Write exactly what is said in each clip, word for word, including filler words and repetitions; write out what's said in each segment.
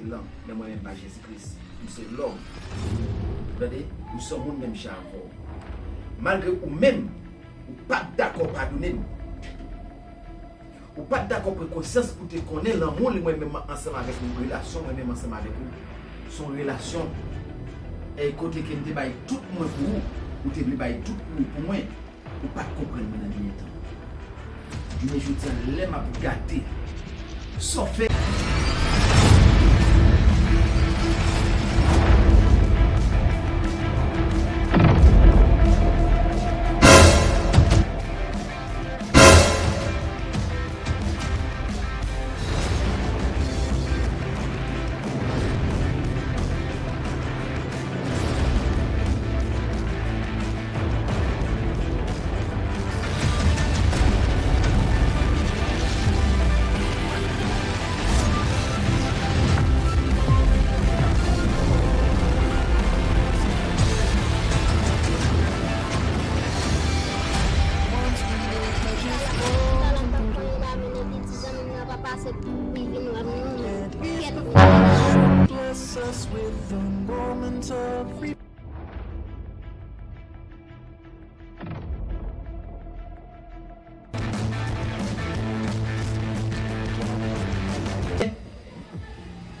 Lan, men mwen menm pa Jezi Kris. M se lòm. Ou tande? M se yon moun menm jan avè w. Malgre ou menm, ou pa t dakò padone m. Ou pa t dakò pran konsyans pou te konnen lanmou li mwen menm ansanm avèk ou, relasyon mwen menm ansanm avèk ou, se yon relasyon, e kote ke m te bay tout mwen pou ou, ou te vle bay tout ou pou mwen, ou pa t konprann mwen nan premye tan. Jounen jodi a, lè m ap gade sa w fè.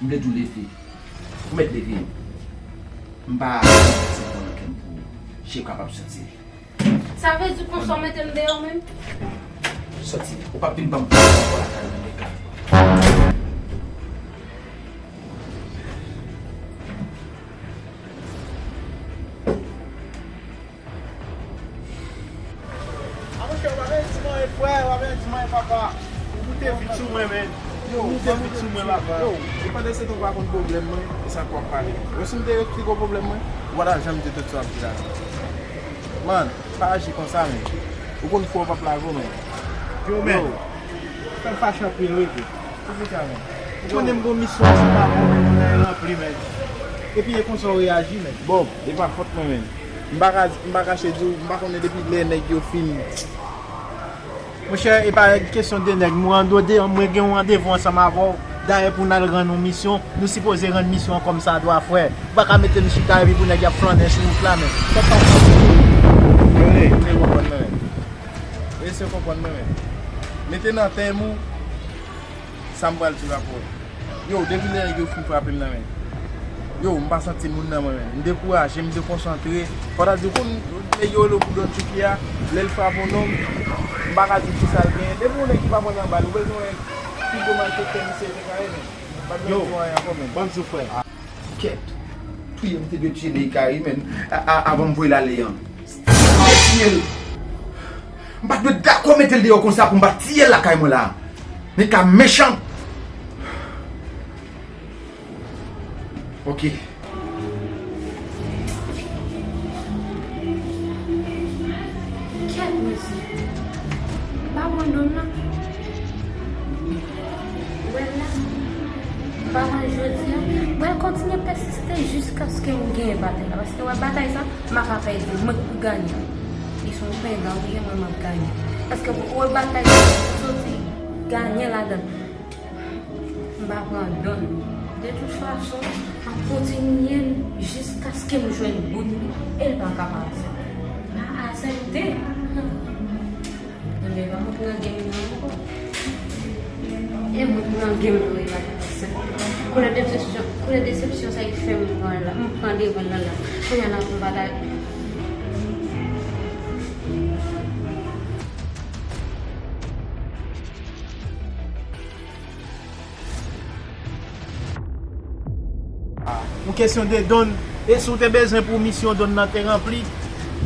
M vle di w leve. Ou mèt leve. M pa santi ankò nan kè m pou ou. Je kapab santi l. Sa vle di konsa w mete m deyò menm? Sòti. Ou p ap vin ban m pwoblèm ankò lakay ou nan de ka. A monchè, w pa vin di m anyen, frè, w pa vin di m anyen, papa. Ou moute vit sou mwen, men. Ou moute vit sou mwen, papa. Yo, e pandan se tan ou pa konn pwoblèm mwen, e sa k w ap pale. Wè si m te eksplike w pwoblèm mwen, ou pa t ap janm di tout sa w ap di la. Man, pa aji konsa, men. Ou konn fò w p ap lage w, men. Yo, men. Yo, fè m fache anpil, wi, tou. Ou konnen m gon misyon ansanm avè w, men, pou n al ranpli, men. Epi e konsa w reyaji, men. Bob, e pa fòt mwen, men. M pa ka, m pa kache di w, m pa konnen depi lè nèg yo fin. Monchè, e pa kesyon de nèg. Mwen, mwen gen yon randevou ansanm avè w. Dayè, pou n al rann yon misyon, nou sipoze rann misyon an kòmsadwa, frè. Ou pa ka mete m chita epi pou nèg y ap flannen sou wout la, men. Fè pa. Tande, ou te konprann mwen, men. Eseye konprann mwen, men. Mete nan tèm ou, sa m pral di w la pou wè. Yo, depi lè nèg yo fin frape m nan men. Yo, m pa santi moun nan mwen menm. M dekouraje, m dekonsantre. Fò ta di w konn nèg yo rele w pou dòt chouki a, lè l frape yon nonm, m pa ka di w kisa l genyen. Depi yon nèg ki pa pran nan bal, ou bezwen wè pi gwo malfektè misye te ka ye menm. M pa t menm di w anyen ankò menm. Ban m di w, frè. Kèt. Touye m te dwe tiye Neikari, men, a, a, avan m voye l ale an. M te tiye l. M pa t dwe dakò mete l deyò konsa pou m pa tiye l lakay mwen la. Neika mechan. Ok. Kèt mesye. Pa pran dòm nan. Ou wè l la? M pa konn jodi a. M pral kontinye pèsiste jiskaske m genyen batay la. Paske wè batay sa, m pa ka pèdi l. Mwen k pou ganye l. Li se yon pendan wi, e mwen m ap ganye l. Paske ou wè batay sa, m soti ganye ladan l. M pa pran dòm. De tout fason, m ap kontinye l jiskaske m jwenn bout li. E l pa ka pa aksepte. Pa aksepte. Mwen pa mwen pran game nan ankò. E mwen pran game nan wi, pa t aksepte. Koulè desepsyon, koulè desepsyon sa ki fè m pran la, m pran devan nan la. Kounye a la pou m pa ta. Yon kesyon de dòm. E si w te bezwen pou misyon dòm nan te ranpli,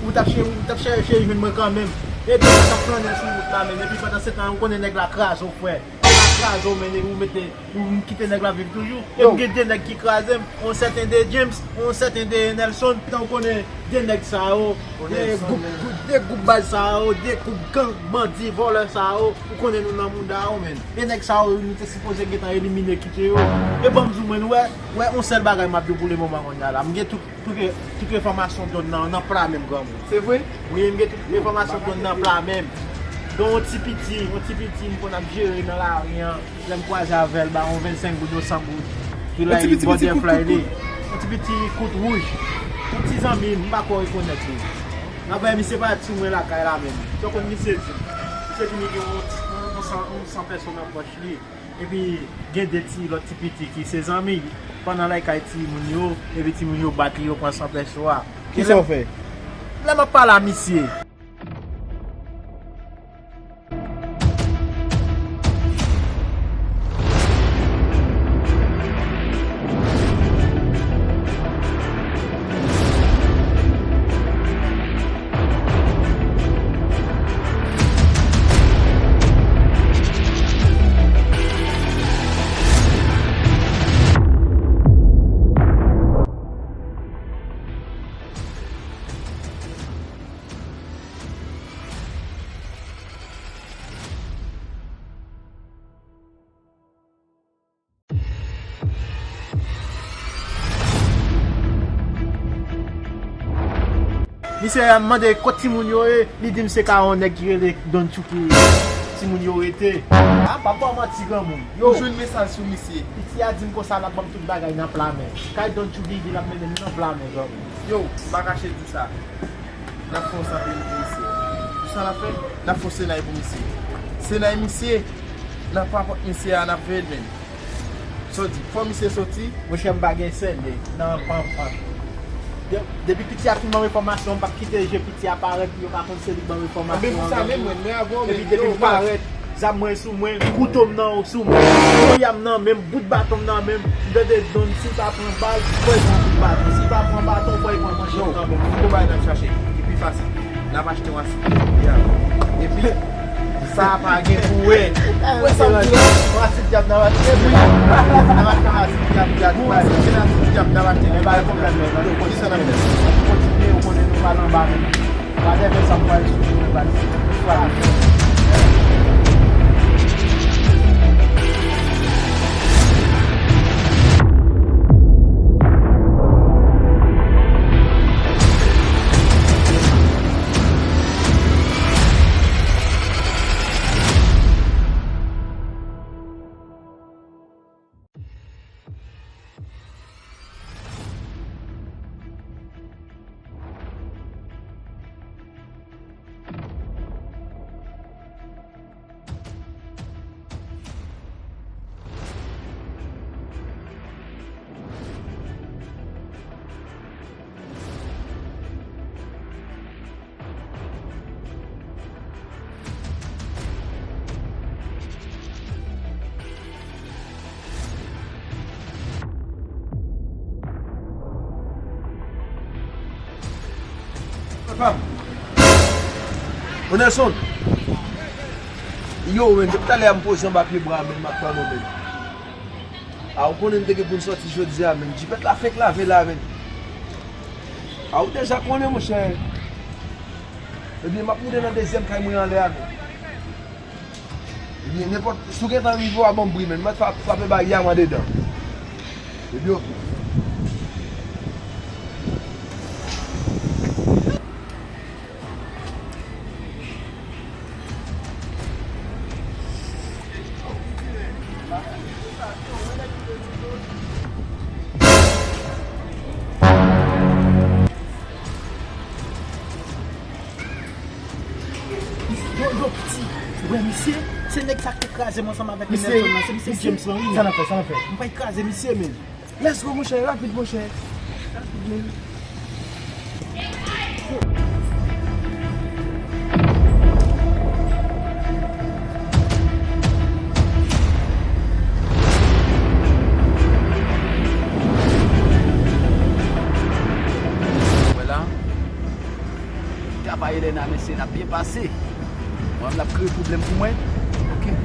ou t ap chè-, ou t ap chèche jwenn mwen kanmenm. Epi w t ap flannen sou wout la, men. Epi pandan se tan, ou konnen nèg la kraze w, frè. Nèg la kraze w, men, epi ou mete, ou kite nèg la viv toujou. Epi gen de nèg ki kraze m, yon sèten de James, yon sèten de Nelson. Tan ou konnen de nèg sa yo, de gwoup, de gwoup baz sa yo, de gwoup gang, bandi, vòlè sa yo, ou konnen nou nan mouda yo, men. E nèg sa yo, nou te sipoze gentan elimine, kite yo. E ban m di w, men, wè, wè, yon sèl bagay m ap di w pou lemoman kounye a la. M gen tout, tout, tout enfòmasyon dòm nan, nan pla menm, granmoun. Se vre? Wi, m gen tout enfòmasyon dòm nan pla menm. Gen yon ti piti, yon ti piti m konn ap jere nan lari an. Lè m kwaze avè l, ba yon vennsenk goud, yon san goud. Yon ti piti, piti kout, kout, kout. Yon ti piti kout wouj. Yon ti zanmi, m pa ko rekonèt li. Anfen, misye parèt sou mwen lakay la menm. Sa w konn misye di? Misye di li gen yon, yon, yon san, yon san peso nan pòch li. Epi gen de ti, lòt ti piti ki se zanmi. Pandan l al kay timoun yo, epi timoun yo bat li, yo pran san peso a. Kisa w fè? Lè m ap pale a misye. Misye a mande kot timoun yo ye, li di m se ka yon nèg ki rele Don Chucky timoun yo rete. A, pa ba w manti granmoun. Yo. M jwenn mesaj sou misye. Piti a di m konsa l ap ban m tout bagay nan pla men. Kay Don Chucky vin ap mennen m nan pla men granmoun. Yo, m pa kache di sa. N ap fè yon sanbilite misye. Pou sa n ap fè, n ap fè yon senay pou misye. Senay misye, nan papòt misye a, n ap veye l menm. Sa w di, fò misye soti? Monchè, m pa gen sèl, nan panpan. De-, depi piti a fin ban m enfòmasyon, m p ap kite je piti a parèt pou yo pa konn se li k ban m enfòmasyon an. Epi depi m parèt, zam mwen sou mwen, kouto m nan sou mwen, ponya m nan men m, bout baton m nan men m, m tande Don, si l pa pran bal, fò l pran bout baton, si l pa pran baton, fò l pran manchèt nan men l. Yo, gwo bagay n ap chache, ki pi fasil. N ap achte yon asid dyab. Epi, sa a pa gen pou wè. Wè sa m di la? Yon asid dyab n ap achte. Wi. N ap achte yon asid dyab, dyab, dyab. Ki asid dyab n ap achte? Men pa gen pwoblèm, men. Yo, kisa n ap fè? N ap kontinye, ou konnen nou pral anba, men. Pa nève sa m pral sou nou, men pral sou nou. Papa m. Ô Nelson. Yo, men, depi talè a m poze anba pye bwa a, men, m ap tann ou, men. A, ou konnen n te gen pou n sòti jodi a, men. Jipèt la fenk lave la, men. A, ou deja konnen, monchè. Ebyen, m ap moute nan dezyèm kay mwen anlè a, men. Ebyen, nenpòt, si w gentan rive, w a ban m bri, men. M mèt fra-, frape baryè a m andedan. Ebyen, oke. Yo, yo, piti, ou wè misye? Se nèg sa ki te kraze m ansanm avèk Nelson nan, se misye James lan, wi. Sa n ap fè, sa n ap fè? M pral kraze misye, men. Let's go, monchè, rapid, monchè. Rapid, men. Wè la, travay Elena, mesye, n ap byen pase. Mwen, l ap kreye pwoblèm pou mwen. Oke.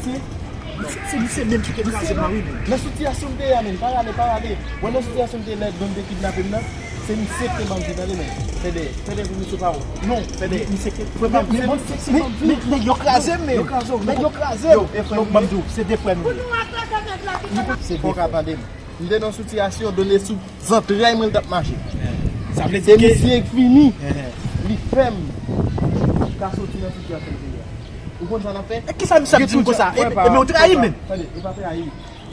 Se, se, se misye menm ki te kraze m nan, wi, men. Nan sitiyasyon m te ye a, men, pa rale, pa rale. Mwen, nan sitiyasyon m te ye lè Don te kidnape m nan, se misye ki te ban m di, tande, men, fè dèyè, fè dèyè pou misye pa wè w. Non, fè dèyè. Misye ki, frè pa m, men, men, men, nèg yo kraze m, men. Yo kraze w, men. Nèg yo kraze m. Yo, e frè m, ban m di w, se de frè nou ye. Se de frè. Fò w ka tande m. M te nan sitiyasyon, Don e sou zantray mwen l t ap mache. Sa vle di ke misye k vini, li fè m ka soti nan sitiyasyon m te ye a. Ou konn sa n ap fè? E kisa misye ap di m konsa? E, e, men ou trayi m, men. Tande, e pa trayi.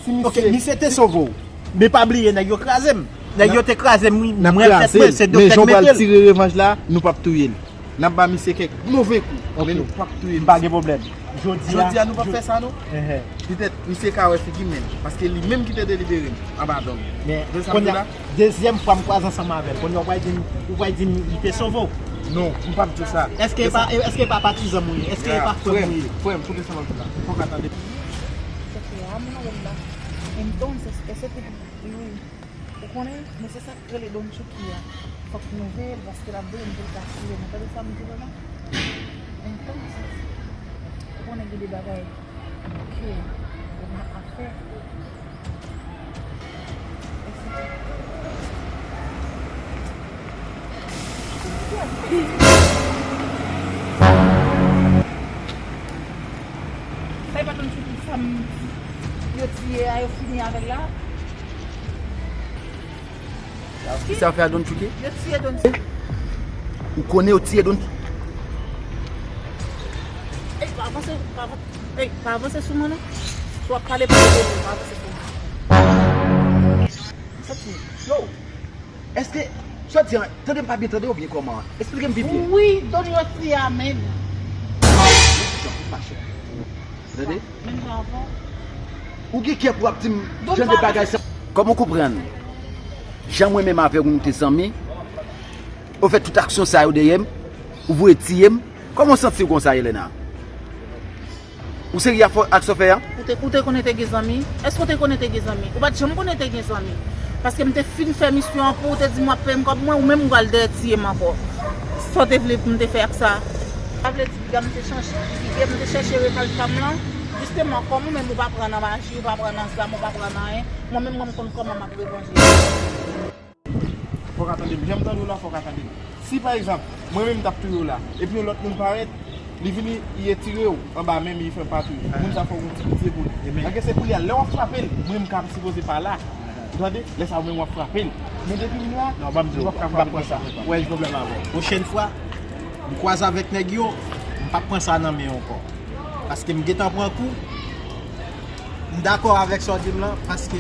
Si misye, ok, misye te sove w. Men pa bliye, nèg yo kraze m. Nèg yo te kraze m, wi. Mwen tèt mwen, se do tèt mete l. Men jan w pral tire revanj la, nou p ap touye l. N ap ba misye kèk move kou, men nou p ap touye misye. M pa gen pwoblèm. Jodi a, jodi a, nou p ap fè sa, non. Petèt, misye ka wè figi m menm, paske li menm ki te delibere m anba Don. Men kounye a, dezyèm fwa m kwaze ansanm avè l. Kounye a, ou pral di m, ou pral di m li te sove w? Non, m p ap di w sa. Èske e pa, èske e pa patizan m ou ye? Èske e pa frè m ou ye? Frè m, koute sa m ap di w la. Fò w ka tande. Entonces, ese tipo, wi. Ou konnen, men se sa k rele Don Chucky a. Fòk nou veye l, paske l ap veye m pou l ka tire m. Ou tande sa m di w la? Entonces, ou konnen gen de bagay ke ou pa ka fè. Sa e pa Don Chucky sa m di yo tiye a, yo fini avè l la? Kisa yo fè a Don Chucky? Yo tiye Don Chucky. Ou konnen yo tiye Don Chucky? Ey, pa avanse, pa avanse. Ey, pa avanse sou mwen non. Si w ap pale, pale de mwen, pa avanse sou mwen. Sòti. Yo, èske, sòti an, tande m pa byen tande oubyen kòman? Esplike m pi byen. Wi, Don yo tiye a menm. Mèsi, Jean, pa chè. Tande? Ou gen kè pou w ap di m jan de bagay sa. Kòman w konprann? Jan mwen menm avè w nou te zanmi, ou fè tout aksyon sa yo dèyè m, ou voye tiye m. Kòman w santi w konsa, Elena? Ou serye ak sa w fè a? Ou te, ou te konnen te gen zanmi? Èske w te konnen te gen zanmi? Ou pa t janm konnen te gen zanmi. Paske m te fin fè misyon an pou ou, te di m w ap peye m kòb mwen, ou menm ou pral dèyè tiye m ankò. Sa w te vle pou m te fè ak sa? Sa vle di piga m te chèche, piga m te chèche revanj pa m lan. Jisteman, kòm ou menm ou pa pran nan maji, ou pa pran nan zam, ou pa pran nan anyen, mwen menm mwen m konn kòman m ap revanje. Fò w ka tande m. Jan m tande w la, fò w ka tande m. Si, pa egzanp, mwen menm m t ap touye w la, epi yon lòt moun parèt, li vini, li etire w anba men m, li fè w pa touye. Moun sa fò w gon ti pitye pou li. Paske se kounye a, lè w ap frape l, mwen m ka sipoze pa la. Ou tande? Lè sa a, ou menm w ap frape l. Men depi m la, non, ban m di w, m p ap ka frape l konsa. Ou wè, pwoblèm avè w. Pwochèn fwa, m kwaze avèk nèg yo, m p ap pran sa nan men yo ankò. Paske m gentan pran kou, m dakò avèk sa w di m lan, paske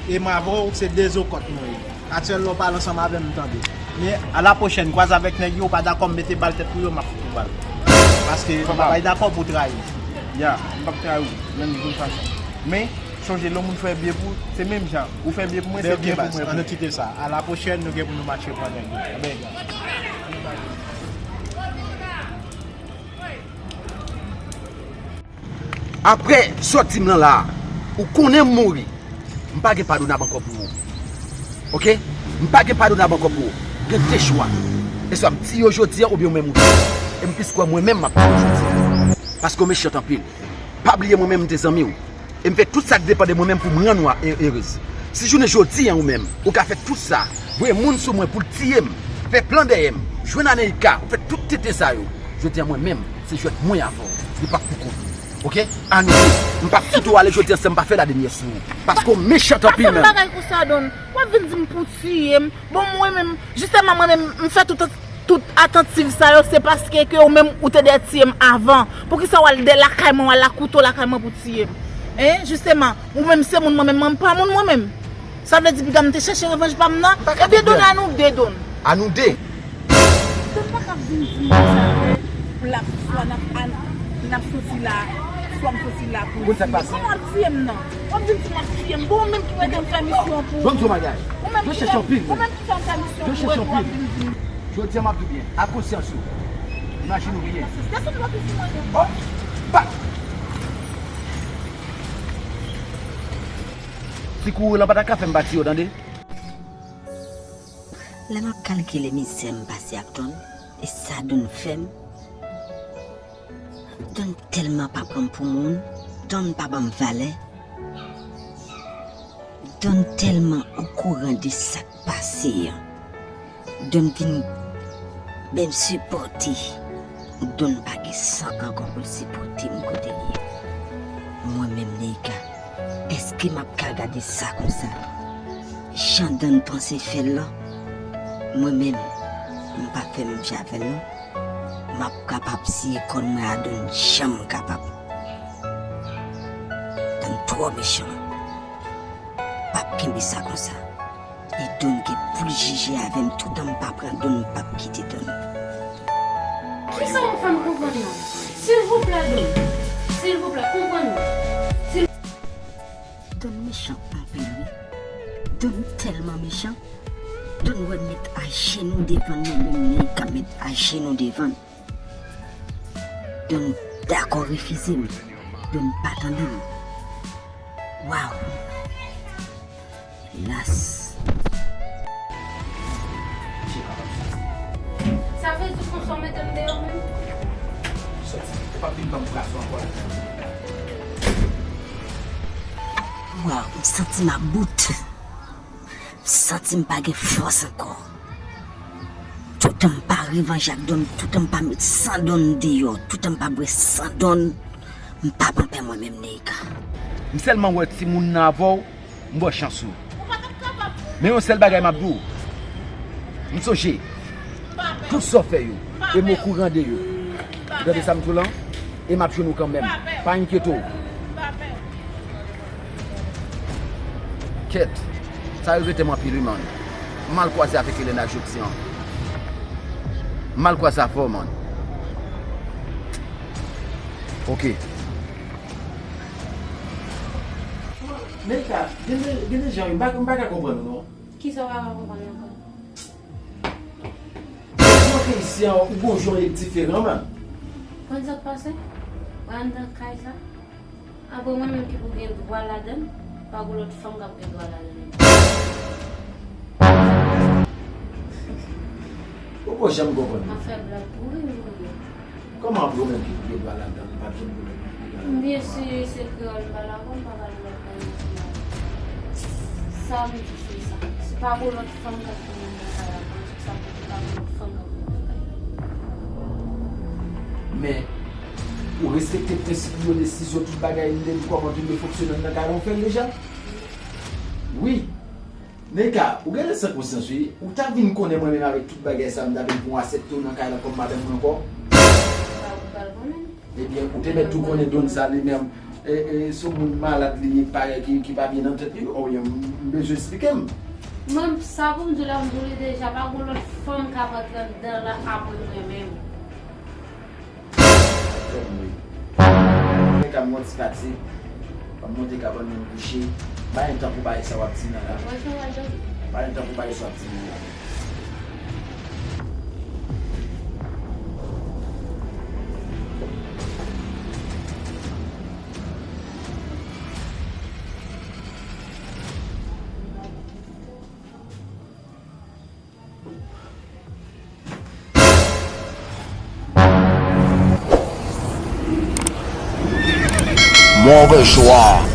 e m avè w, se de zo kòt nou ye. Aktyèl la, w pale ansanm avè m, m tande. Men, a la pwochèn, kwaze avèk nèg yo, w pa dakò, m mete bal tèt pou yo, m ap fout ou bal. Paske m pa bay dakò pou trayi. Ya, m p ap trayi w nan nivou fason. Men, sonje, lè yon moun fè byen pou ou, se menm jan. Ou fè byen pou mwen, se byen pou mwen. Ann nou kite sa. A la pwochèn, nou gen pou nou matche pran nèg yo. Anben. Apre sòti m lan la a, ou konnen m mouri. M pa gen padonab ankò pou ou. Oke? M pa gen padonab ankò pou ou. Gen de chwa. E swa m tiye w jodi a oubyen ou menm ou tou. E m plis kwè mwen menm m ap tiye w jodi a. Paske w mechan anpil. Pa bliye mwen menm m te zanmi w. E m fè tout sa k depann de mwen menm pou m rann ou e-, erez. Si jounen jodi a ou menm, ou ka fè tout sa, voye moun sou mwen pou l tiye m, fè plan dèyè m, jwenn Aneika, ou fè tout tenten sa yo, jodi a mwen menm, se jwèt mwen avè w. Li p ap pou kont ou. Oke? Annou di, m p ap fout ou ale jodi a san m pa fè ladenyè sou ou. Paske w mechan anpil menm. Pa fè m bagay konsa, Don. W ap vin di m pou tiye m. Bon, mwen menm, jistèman, mwen menm, m fè tout, tout tantativ sa yo, se paske ke ou menm ou te dèyè tiye m avan. Poukisa w al dèyè lakay mwen, w al ak kouto lakay mwen pou tiye m? Hein? Jistèman, ou menm se moun, mwen menm, mwen pa moun, mwen menm. Sa vle di piga m te chèche revanj pa m nan? Ebyen, Don, annou de, Don. Annou de. Don pa ka vin di m konsa ke l ap, swa n ap, n ap soti la, swa m soti la pou tiye m. Kòman w ap tiye m nan? W ap vin di m w ap tiye m. Bon, ou menm ki mete m fè misyon pou ou. Ban m di w yon bagay. Ou menm ki fè, ou menm ki fè m fè misyon pou ou, epi w ap vin di m. Jodi a m ap di w byen, ak konsyans ou. Imajine w byen. Desann lòt ou sou mwen non. Oh! Bat! Ti kouri lan pa ta ka fè m pati yo, tande? Lè m ap kalkile mizè m pase ak Don, e sa Don fè m, Don tèlman pa pran m pou moun, Don pa ban m valè. Don tèlman okouran de sa k pase an. Don vin ban m sipòte. Don pa gen san ankò pou l sipòte m kote l ye. Mwen menm, Neika, èske m ap ka gade sa konsa? Jan Don panse fè l lan, mwen menm, m p ap fè menm jan avè l non. M ap kapab siye kòn mwen a Don jan m kapab. Don twò mechan. P ap kenbe sa konsa. E Don gen pou l jije avè m toutan m pa pran Don, m p ap kite Don. Kisa w fè m konprann la? Silvouplè, Don. Silvouplè, konprann mwen. Sil- Don mechan anpil wi. Don tèlman mechan. Don wè m met ajenou devan l, mwen menm Neika met ajenou devan l. Don dakò refize m. Don pa tande m. Waw. Elas. Sa vle di konsa w mete m deyò menm? Sòti. Ou p ap vin ban m plas ou ankò la. Waw, m santi m about. M santi m pa gen fòs ankò. Toutan m pa revanje ak Don, toutan m pa met san Don deyò, toutan m pa bwè san Don, m p ap anpè mwen menm, Neika. M sèlman wè timoun nan avè w, m ba w chans ou. Men yon sèl bagay m ap di w. M sonje tout sa w fè yo, e m okouran de yo. Ou tande sa m di w lan? E m ap jwenn ou kanmenm. Pa enkyete w. Kèt, sa regrete m anpil wi, man. M mal kwaze avèk Elena jodi an. M mal kwaze avè w, man. Ok. Neika, gen de, gen de jan, m pa, m pa ka konprann ou non. Kisa w pa ka konprann ankò? Lè m rantre isi an, ou gon jan w ye k diferan, man. Konn sa k pase? Mwen anndan kay sa. Apre mwen menm ki pou gen dwa ladann, pa gon lòt fanm k ap gen dwa ladann. Ou poko janm konprann. M ap fè blag pou ri, wi. Kòman pou yo menm ki pou gen dwa ladann, li pa t janm gen lòt moun ki gen dwa ladann? M byen si se kreyòl m pale avè w, m pa pale lòt lang nan. Sa m di se sa. Si pa gon lòt fanm k ap vin anndan kay la, mwen di sa pou pa gon lòt fanm k ap vin anndan kay la. Men, ou respekte prensip yo, desizyon, tout bagay, m te di kòman pou yo fonksyone anndan kay la, ou fè l deja? Wi. Neika, ou gen de san konsyans wi. Ou ta vin konnen mwen menm avèk tout bagay sa, m ta vin pran w asèpte w nan kay la kòm madanm mwen ankò. Sa ou pral konnen. Ebyen, ou te mèt tou konnen Don sa li menm, e, e, se yon moun malad li ye, k pa, ki, ki pa byen nan tèt li. O, m, m bezwen eksplike m. Mwen, sa pou m di w la, m di w li deja, pa gon lòt fanm k ap antre anndan la apre mwen menm. Fè m ri. Mwen ka m yon ti fatig. Fò m monte kabann mwen m kouche. Bay yon tan pou bay sa w ap di nan la. Mwen se w al dòmi. Bay yon tan pou bay sa w ap di nan la. Move chwa.